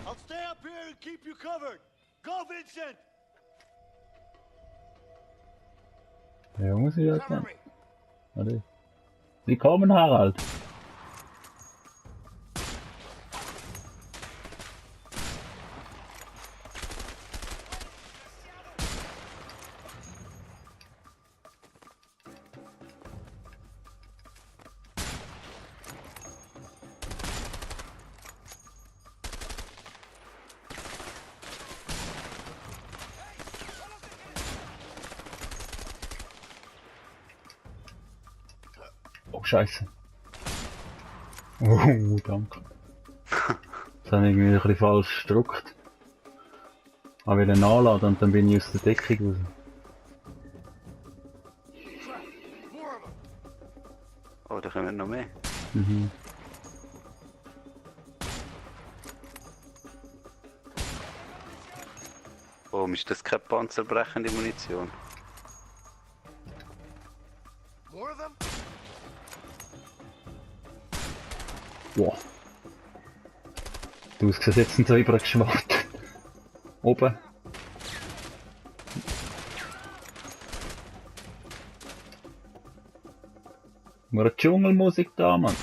I'll stay up here and keep you covered. Go, Vincent! Ja, muss ich jetzt Cover dann. me. Warte. Sie kommen, Harald. Oh, Scheiße. Oh, danke. Das habe ich irgendwie ein bisschen falsch gedrückt. Ich wollte nachladen und dann bin ich aus der Deckung raus. More of them. Oh, da kommen noch mehr. Mhm. Warum ist das keine panzerbrechende Munition? More of them? Wow. Du siehst jetzt so übergeschwappt. Oben. Nur eine Dschungelmusik da, Mann.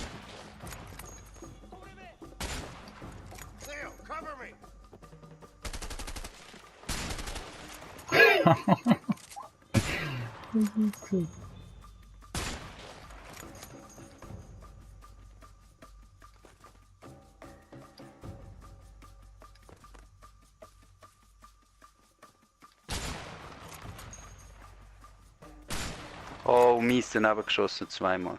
Leo, cover me. Oh, mies daneben geschossen zweimal.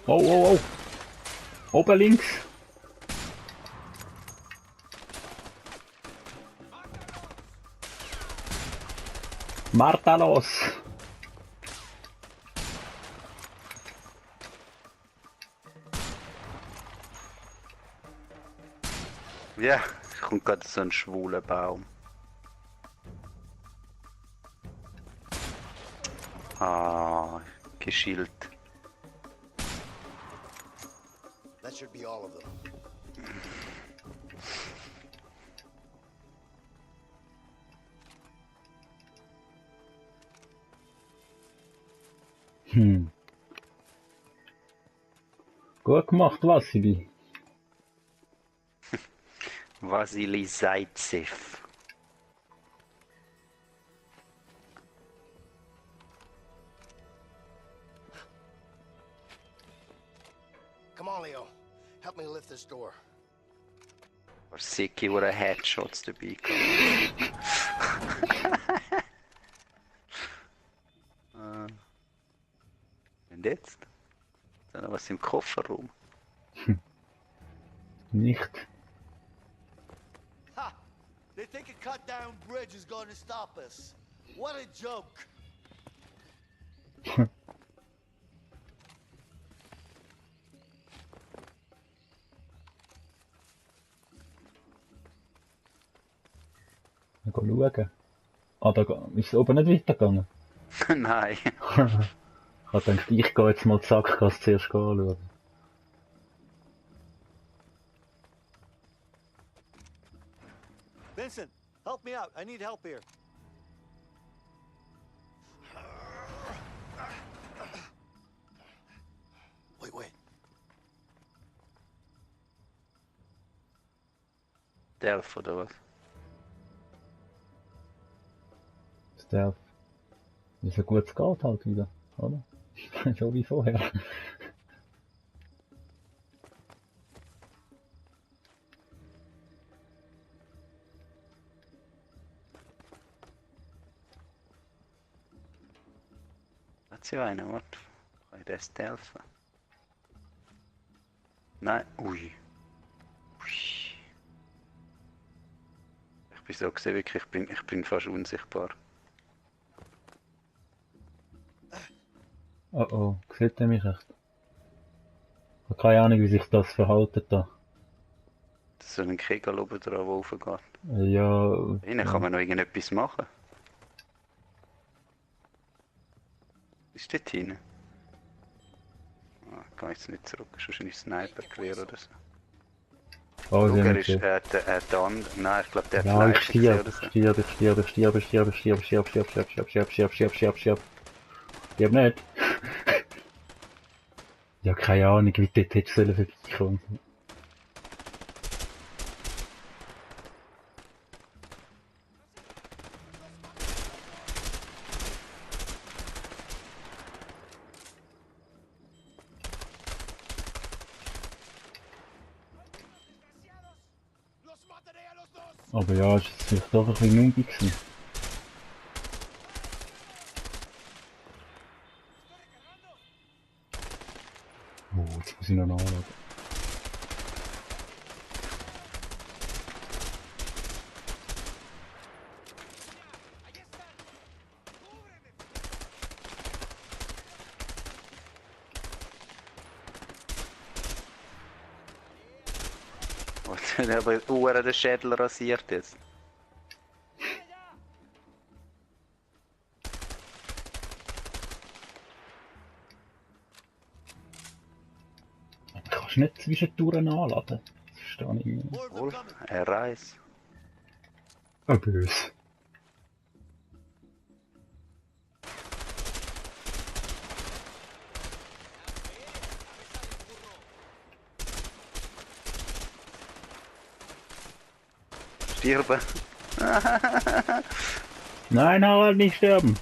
Oh, oh, oh. Oben links. Marta los. Ja, es kommt gerade so ein schwuler Baum. Ah, geschielt. That should be all of them. Gut gemacht, Wassili. Vasili Zaitsev. Come on, Leo. Help me lift this door. Sicky, wo er Headshots dabei gehabt. Und jetzt? Ist da noch was im Kofferraum? Nicht. Ha! They think a cut-down bridge is going to stop us. What a joke! Mal schauen. Ah, da ist es oben nicht weitergegangen. Nein. Ich habe gedacht, ich gehe jetzt mal die Sackgasse zuerst anschauen. Vincent, help me out. I need help here. Wait. Delph oder was? Stealth. Wie so gut es geht halt wieder, oder? Schon wie vorher. Hat sie einen, warte. Kann ich das helfen? Nein, ui. Ich bin so gesehen, wirklich, ich bin fast unsichtbar. Oh oh, sieht er mich echt? Ich habe keine Ahnung, wie sich das verhalten da. Das ist so ein Kegel oben dran, der raufgeht. Ja. Innen kann man noch irgendetwas machen. Ist dort hinten? Ah. Geh jetzt nicht zurück, ist wahrscheinlich Sniper-Gewehr oder so. Oh, sie Schau, haben er mich ist gesehen. der andere. Nein, ich glaube, der hat Ja, ich Sniper gesehen stirb, oder so. Stirb nicht. Ja, keine Ahnung, wie dort hättest du vorbeikommen. Aber ja, es ist vielleicht doch ein bisschen nubig gewesen. Oh, jetzt muss ich noch nachladen. Und dann aber den Schädel rasiert jetzt. Du kannst nicht zwischendurch nachladen. Das verstehe ich nicht. More of them Wohl, coming. ein Reis. Oh, böse. Stirben. Nein, Harald, nicht sterben!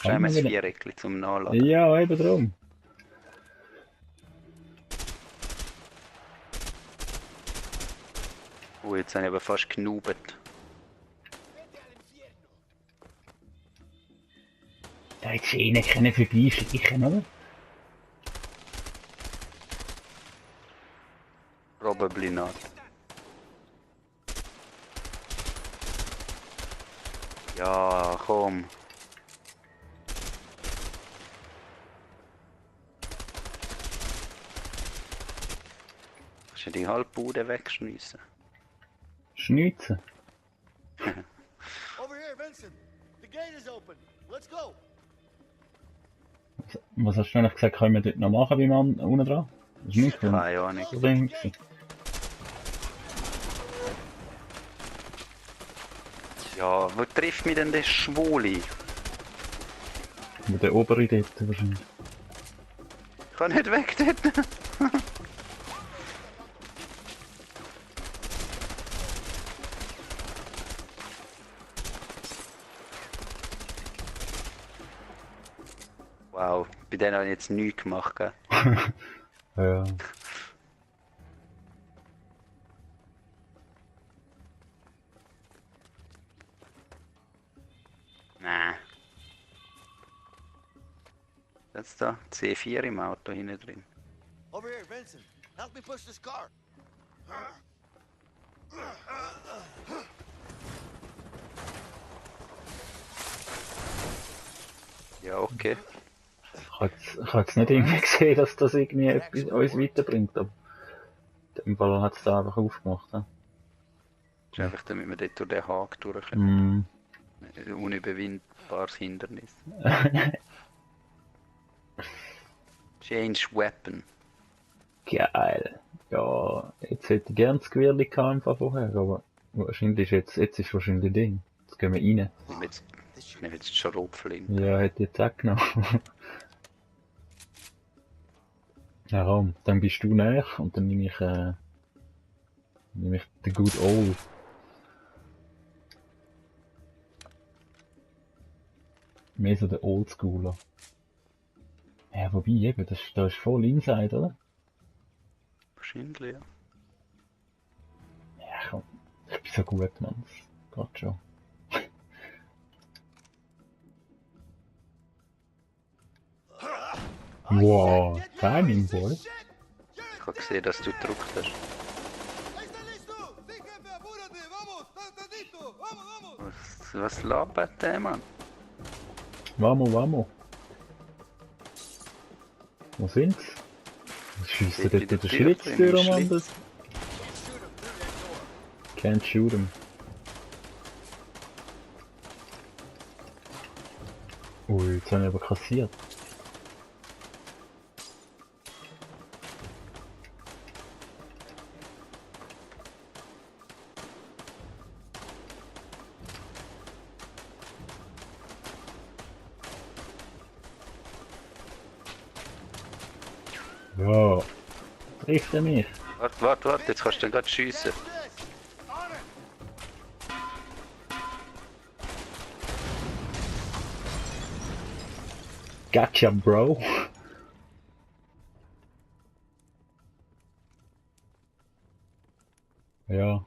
Schau mal das wieder. Viereckli zum Nachladen. Ja, eben drum. Oh, jetzt habe ich aber fast genubet. Da hättest du eh nicht vorbeischleichen, oder? Probably not. Ja, komm. Kannst du die halbe Bude wegschmeissen? Schnitzen. Over here, Vincent. The gate is open. Let's go. Was hast du eigentlich gesagt, können wir dort noch machen beim unten dran? Das ist nicht cool. Keine Ahnung. Das Ding gewesen. Ja, wo trifft mich denn der Schwule? Mit der obere dort wahrscheinlich. Ich kann nicht weg dort. Wow, bei denen habe ich jetzt nichts gemacht, gell? Ja. Nein. Jetzt da, C4 im Auto hinten drin. Over here, Vincent. Help me push this car. Ja, okay. Ich habe jetzt nicht irgendwie gesehen, dass das irgendwie etwas uns weiterbringt, aber in dem Fall hat es da einfach aufgemacht. Ja. Das ist einfach, damit wir dort durch den Haken durchkommen. Mm. Ein unüberwindbares Hindernis. Change Weapon. Geil. Ja, jetzt hätte ich gern das Gewehr gehabt einfach vorher, aber wahrscheinlich jetzt ist wahrscheinlich Ding. Jetzt gehen wir rein. Ich nehme jetzt die Schrotflinte. Ja, hätte ich jetzt auch genommen. Ja, komm, dann bist du näher und dann nehme ich den Good Old. Mehr so der Oldschooler. Ja, wobei eben, da ist voll Inside, oder? Wahrscheinlich, ja. Ja, komm, ich bin so gut, Mann. Das geht schon. Wow, Timing, Boy. Ich habe gesehen, dass du gedrückt hast. Was labert der, Mann? Vamos, vamos. Wo sind's? Was schiessen dort in der Schlitztür um anders? Can't shoot him. Ui, jetzt habe ich aber kassiert. Ja, trifft er mich? Warte, jetzt kannst du dann gerade schiessen. Gotcha, Bro. Ja.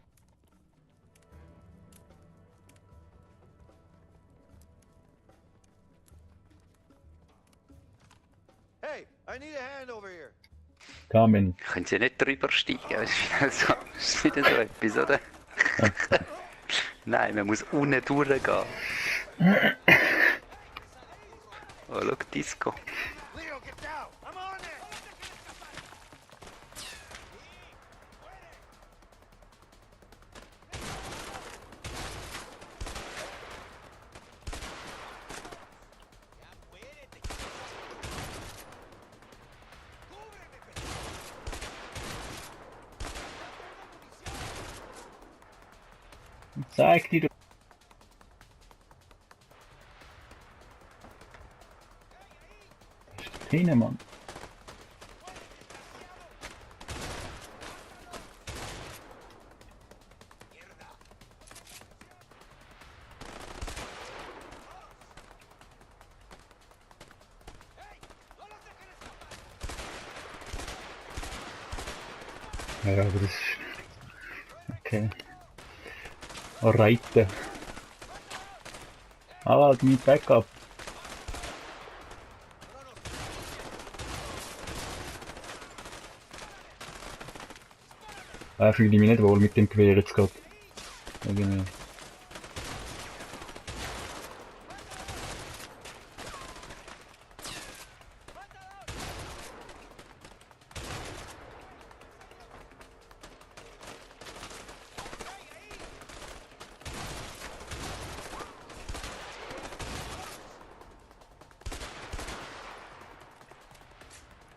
Hey, I need a hand over here. Coming. Können sie nicht drüber steigen? Das ist wieder so etwas, oder? Nein, man muss unten durchgehen. Oh, schau, Disco. Leo, get down. I'm on it. Zeig dir. Hin, Mann. Ja, aber das ist... Okay. Reiten. Ah, halt mein Backup. Fühle ich mich nicht wohl mit dem Gewehr jetzt gerade. Irgendwie.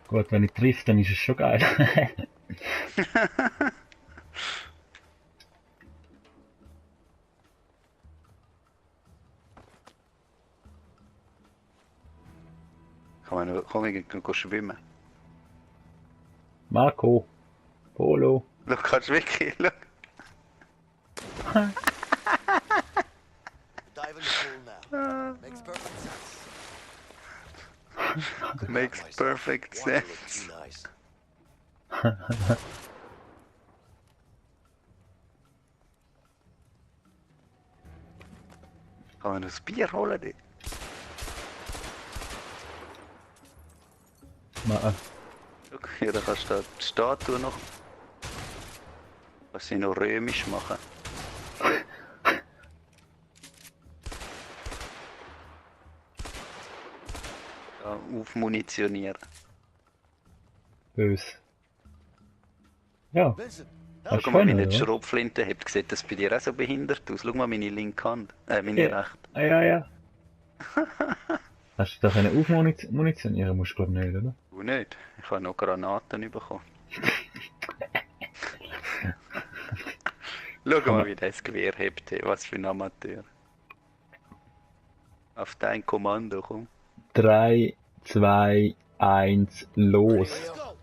Gut, wenn ich treffe, dann ist es schon geil. Komm, ich gehen schwimmen. Marco. Polo. Schau, kannst du wirklich, schau. Dive in the pool now. Makes perfect sense. Makes perfect Wanna look sense. too nice. Kann man ein Bier holen? Dort? Schau, hier kannst du die Statue noch. Was sie noch römisch machen. Ja, aufmunitionieren. Bös. Ja, Vincent, hast Schau du mal, wie können, ich die oder? Schrotflinte habe. Sieht das bei dir auch so behindert aus? Schau mal meine linke Hand. Meine Ja. rechte. Ah, ja, ja. Hast du da können aufmunitionieren? Musst du glaub nicht, oder? Du nicht. Ich habe noch Granaten bekommen. Schau mal, wie das Gewehr hebt. Hey. Was für ein Amateur. Auf dein Kommando, komm. 3, 2, 1, los. Let's go.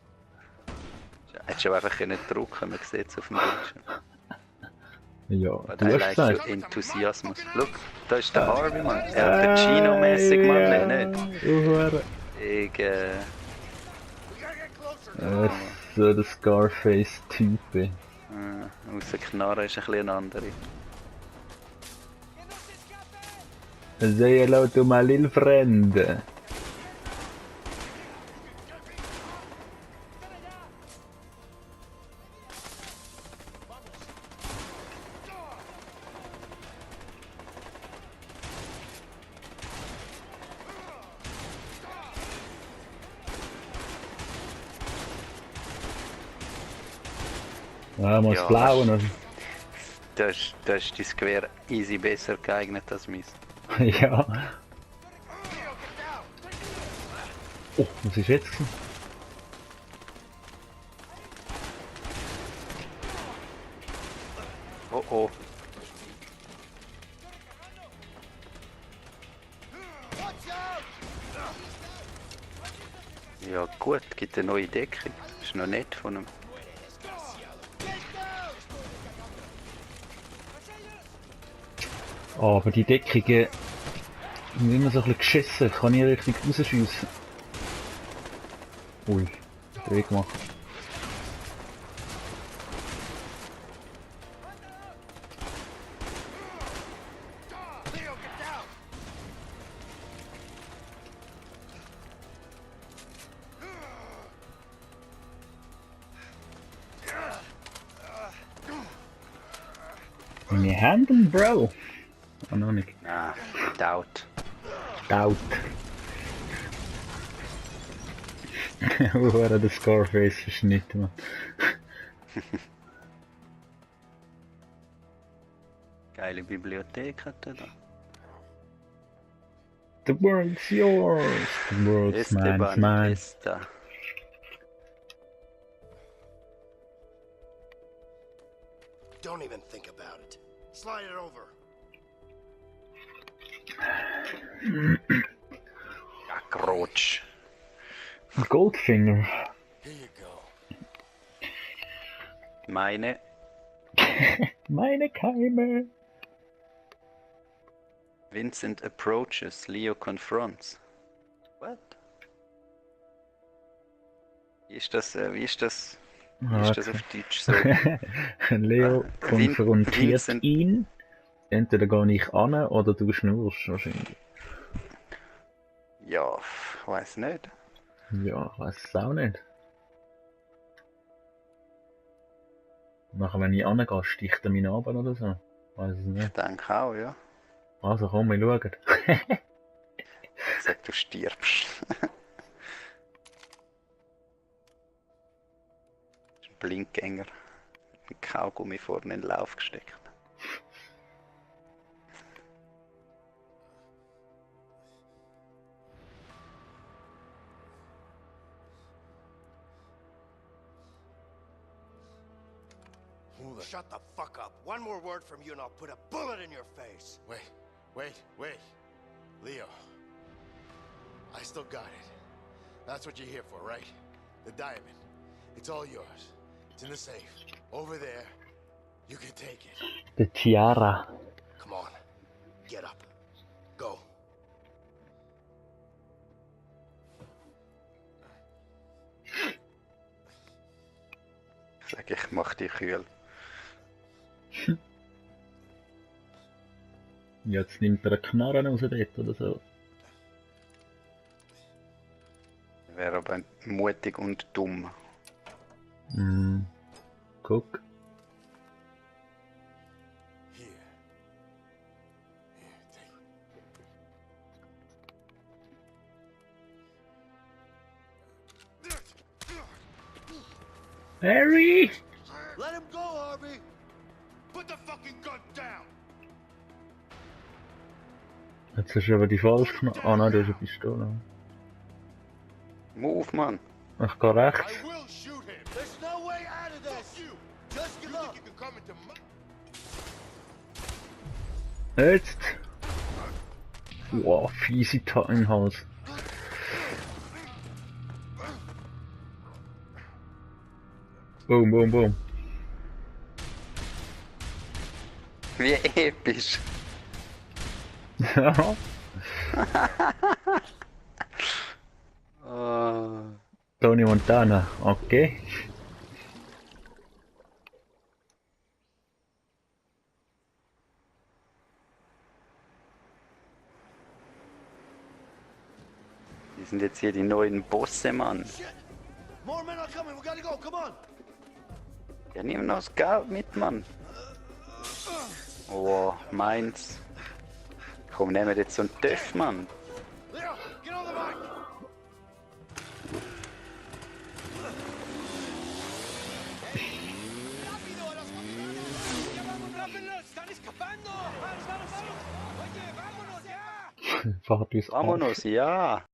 Hättest du einfach nicht drücken, man sieht es auf dem Bildschirm. Ja, Aber du der hast leicht gesagt. so Enthusiasmus. Schau, da ist der Harvey, Mann. Er hat den Chino-mässig, Mann, nicht? Uhuere. Ich, We gotta get closer. So der Scarface-Typ. Außer Knarre ist ein bisschen eine andere. Say hello to my little friend. Ja, mal das Ja, Blaue noch. Da ist dein Gewehr easy besser geeignet als meins. Ja. Oh, was ist jetzt gewesen? Oh oh. Ja gut, gibt eine neue Deckung. Ist noch nett von ihm. Oh, aber die Deckungen sind immer so ein bisschen geschissen. Ich kann nie richtig rausschiessen. Ui, Dreh gemacht. Meine Hände, Bro! Oh, noch nicht. Ah, Doubt. Out. Wo war der Scarface verschnitten, man? Geile Bibliothek hat er da. The world's yours! The world's mine's mine. Esteban. Don't even think about it. Slide it over. Ja, Grotsch. Goldfinger. Here you go. Meine. Meine Keime. Vincent approaches, Leo confronts. What? Wie ist das auf Deutsch so? Leo konfrontiert Vincent. ihn. Entweder gehe ich an oder du schnurst wahrscheinlich. Ja, weiß nicht. Ja, ich weiss es auch nicht. Nachher, wenn ich angehe, sticht er mich ab oder so. Weiss es Ich nicht. denke auch, ja. Also komm, wir schauen. Sag, du stirbst. Ein Blinkgänger. Mit einem Kaugummi vorne in den Lauf gesteckt. Shut the fuck up. One more word from you and I'll put a bullet in your face. Wait. Leo. I still got it. That's what you're here for, right? The diamond. It's all yours. It's in the safe. Over there. You can take it. The Tiara. Come on. Get up. Go. Ich sag, ich mach dich kühl. Jetzt nimmt er einen Knarren raus dort oder so. Wäre aber mutig und dumm. Guck. Here. Here, take it. Harry! Let him go, Harvey! Put the fucking gun down! Jetzt hast du aber die falsche Knarre. Ah nein, du hast eine Pistole. Move, Mann! Ich gehe rechts. I will shoot him! There's no way out of this! You! Just give You up! think you can come into my... Jetzt! Wow, fiese Tat im Hals. Boom, boom, boom. Wie episch! Ja. Oh. Tony Montana, okay. Die sind jetzt hier die neuen Bosse, Mann. Shit! More men are coming, we gotta go, come on! Ja, nimm noch das Geld mit, Mann. Oh, meins. Komm, nehmen wir jetzt so einen Töff, Mann. Leo, get on the bike! Fahrt uns ab. Vamonos, ja!